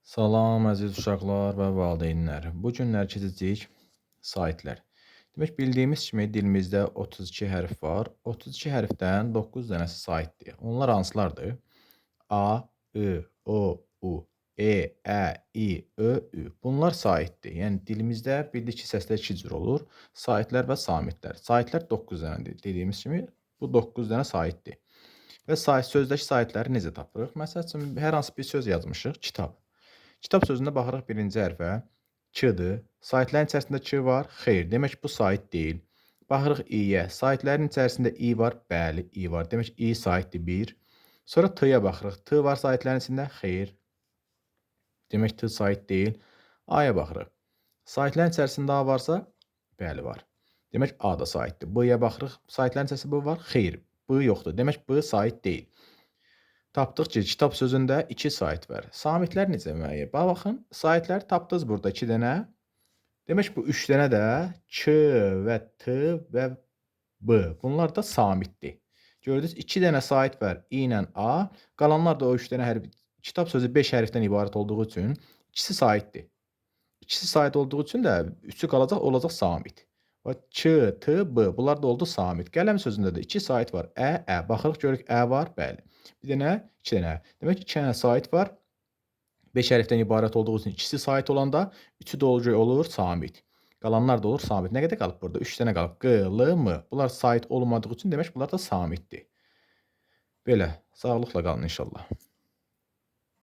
Salam əziz uşaqlar və valideynlər. Bu günlər keçəcəyik saitlər. Demək, bildiyimiz kimi dilimizdə 32 hərf var. 32 hərfdən 9 dənəsi saitdir. Onlar hansılardır? A, I, O, U, E, Ə, I, Ö, Ü. Bunlar saitdir. Yəni dilimizdə bildik ki, səslər iki cür olur. Saitlər və samitlər. Saitlər 9 dənədir. Dediyimiz kimi bu 9 dənə saitdir. Və sait sözdəki saitləri necə tapırıq? Məsəl üçün hər hansı bir söz yazmışıq, kitab. Kitab sözündə baxırıq birinci hərfə. K-dır. Saitlərin içərisində K var? Xeyr. Demək bu sait deyil. Baxırıq İ-yə. Saitlərin içərisində İ var? Bəli, İ var. Demək İ saitdir 1. Sonra T-yə baxırıq. T var saitlərin içində? Xeyr. Demək T sait deyil. A-ya baxırıq. Saitlərin içərisində A varsa? Bəli, var. Demək A da saitdir. B-yə baxırıq. Saitlərin içərisində B var? Xeyr. B yoxdur. Demək B sait deyil. Tapdıq ki, kitab sözündə 2 sait var. Samitlər necə müəyyən? Baxın, saitlər tapdınız burada 2 dənə. Demək bu 3 dənə də K və T və B. Bunlar da samitdir. Gördünüz, 2 dənə sait var I ilə A. Qalanlar da o 3 dənə hərf. Kitab sözü 5 hərfdən ibarət olduğu üçün ikisi saitdir. İkisi sait olduğu üçün də üçü qalacaq, olacaq samit. Və K, T, B bunlar da oldu samit. Qələm sözündə də 2 sait var. Ə, Ə. Baxırıq görürük Ə var, bəli. Bir dənə, 2 dənə. Demək ki, 2 dənə sait var. 5 hərfdən ibarət olduğu üçün ikisi sait olanda üçü də olacaq olur samit. Qalanlar da olur samit. Nə qədər qalıb burada? 3 dənə qalıb. Q, L, M. Bunlar sait olmadığı üçün demək bunlar da samitdir. Belə. Sağlıqla qalın inşallah.